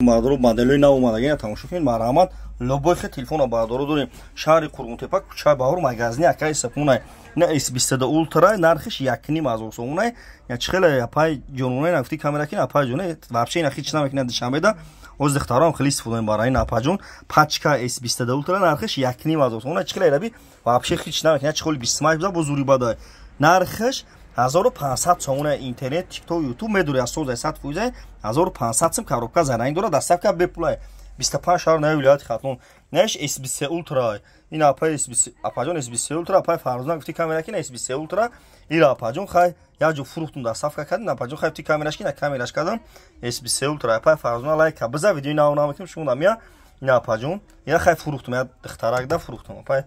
Бародаро, моделҳои нав омадагӣ тамошо кунед, марҳамат. Любой хел телефона, бародаро, дорем. Шаҳри Қурғонтепа, кӯчаи Баҳор, магазини акаи Сапунай. Ина S22 Ultra, нархиш 1,5 ҳазор сомонай. Я чи хеле апай ҷононай нафти камера кин, апай ҷоне, вообще ина хич намекунад Душанбеда. Оз духтарам хеле истифода мебаранд ин, апаҷон. Пачка S22 Ultra нархиш 1,5 ҳазор сомонай. Чи хеле раби вообще хич намекунад, чи холи 25 буда, бо зури бадай. Нархиш 1500 сомона. Интернет, ТикТок, Ютуб медори, аз созай 100%. 1500 сум, коробка заранг дора, доставка бепулай. 25 шаҳр нави вилояти Хатлон. Неш S23 Ultra. Ин апай S23, апаҷон, S23 Ultra, апай Фарзона гуфти камера кина S23 Ultra. Ира, апаҷон, хай як ҷо фурӯхтум, доставка кардем, апаҷон, хай гуфти камераш кина, камераш кардам. S23 Ultra, апай Фарзона, лайка биза, видеои нав намекунем, шумо намия. Ина, апаҷон, ина хай фурӯхтум, як духтарак да фурӯхтум, апай.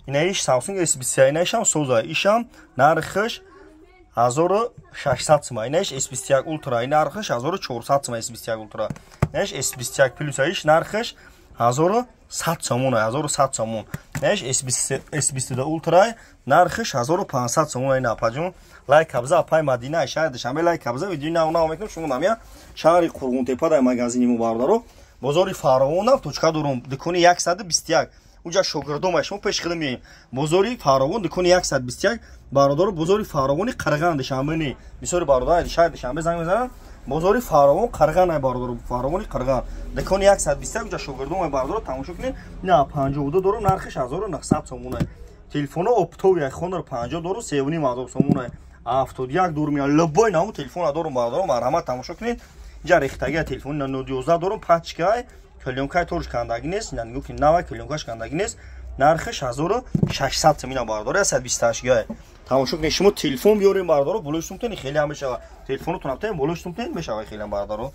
Ина иш Samsung S23, ина ишам соза, ишам нархиш 1600 сума. Инаиш S21 Ultra, ин нархиш 1400 сума S21 Ultra. Инаиш S21 Plus, иш нархиш 1100 сомон, 1100 сомон. Инаиш S22 Ultra, нархиш 1500 сомон. Ина, апаҷон, лайк абза, апай Мадина, шаҳри Душанбе, лайк абза, видеои нав нав мекунем, шумо намия. Шаҳри Қурғонтепа дар магазини мо, бародаро, бозори Фаровонам точка дорум, дукони 121. Уҷа шогирдома шумо пеш хидм меем. Бозори Фаровон, дукони 121, бародаро, бозори Фаровони Қарған, Душанбе не. Бисёри бародар шаҳри Душанбе занг мезананд. Бозори Фаровон, Қарған ай, бародаро, Фаровони Қарған, дукони 121, уҷа шогирдома, бародаро, тамошо кунед. На 52 дорум, нархиш 1900 сомон. Телефоно оптовый Honor 50 дорум, 3,5 ҳазор сомон. 71 дорум, я любой наму телефона дорум, бародаро, марҳамат, тамошо кунед. Инҷа рехтагия телефони Note 11 дорум, пачкай, клёнкаи торш кандагӣ нест, нигоҳ кунед, навай, клёнкаш кандагӣ нест, нархиш 1600 сум. Ина, бародаро, 128 гай, тамошо кунед. Шумо телефон биёрем, бародаро, болои сумтен хеле ҳам мешава. Телефонотон ҳафтаем, болои сумтен мешава хеле, бародаро.